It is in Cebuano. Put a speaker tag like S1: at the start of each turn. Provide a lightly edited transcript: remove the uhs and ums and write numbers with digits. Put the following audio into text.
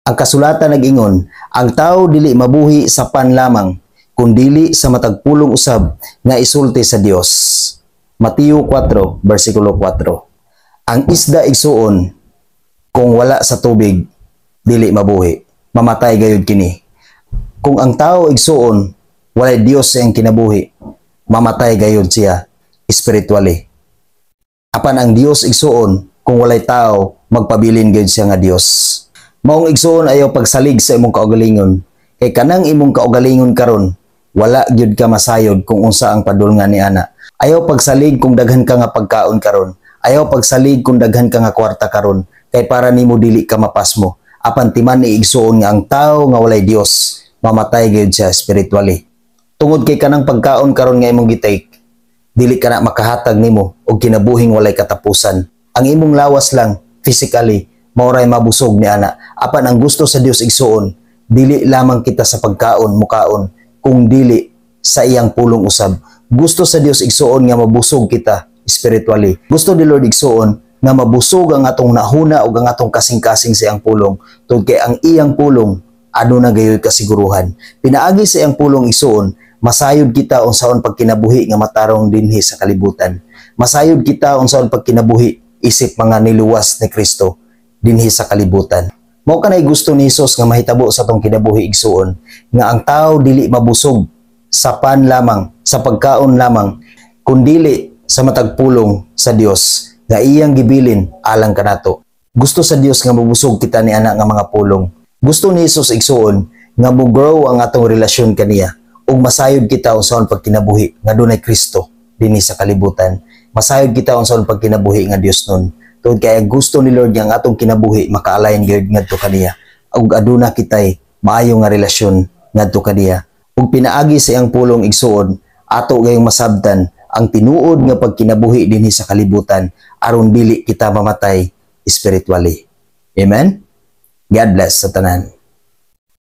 S1: Ang kasulatan nag-ingon, ang tao dili mabuhi sa pan lamang, kundili sa matag pulong usab nga isulti sa Dios. Mateo 4, versikulo 4. Ang isda, igsuon, kung wala sa tubig, dili mabuhi. Mamatay gayud kini. Kung ang tao, igsuon, walay Dios sa iyang kinabuhi, mamatay gayud siya spiritually. Apan ang Dios, igsuon, kung walay tao, magpabilin gayud siya nga Dios. Maong, igsuon, ayaw pagsalig sa imong kaugalingon. Kay kanang imong kaugalingon karon, wala gyud ka masayod kung unsa ang padulngan ni ana. Ayaw pagsalig kung daghan ka nga pagkaon karon. Ayaw pagsalig kung daghan ka nga kwarta karon kay para nimo dili ka mapasmo. Apan timan-i, igsuon, nga ang tao nga walay Dios, mamatay gyud siya spiritually. Tungod kay kanang pagkaon karon nga imong gitake, dili ka na makahatag nimo og kinabuhing walay katapusan. Ang imong lawas lang physically maoray mabusog ni ana. Apan ang gusto sa Dios, igsuon, dili lamang kita sa pagkaon mukaon, kung dili sa iyang pulong usab. Gusto sa Dios, igsuon, nga mabusog kita spiritually. Gusto ni Lord, igsuon, nga mabusog ang atong nahuna ug ang atong kasing-kasing sa iyang pulong. Tungod kay ang iyang pulong aduna gayoy kasiguruhan. Pinaagi sa iyang pulong, igsuon, masayod kita unsaon pagkinabuhi nga matarong dinhi sa kalibutan. Masayod kita unsaon pagkinabuhi isip mga niluwas ni Kristo dinhi sa kalibutan. Mao kanay gusto ni Hesus nga mahitabo sa atong kinabuhi, igsuon, nga ang tao dili mabusog sa pan lamang, sa pagkaon lamang, kundili sa matag pulong sa Dios nga iyang gibilin alang kanato. Gusto sa Dios nga mabusog kita ni ana nga mga pulong. Gusto ni Hesus, igsuon, nga mo grow ang atong relasyon kaniya ug masayod kita unsaon pagkinabuhi nga dunay Kristo dinhi sa kalibutan. Masayod kita unsaon pagkinabuhi nga Dios nun. Tungod kay ang gusto ni Lord nga ang atong kinabuhi maka-align gyud ngadto kaniya ug aduna kitay maayo nga relasyon ngadto kaniya. Ug pinaagi sa iyang pulong, igsuon, ato gayong masabtan ang tinuod nga pagkinabuhi dinhi sa kalibutan aron dili kita mamatay spiritually. Amen. God bless sa tanan.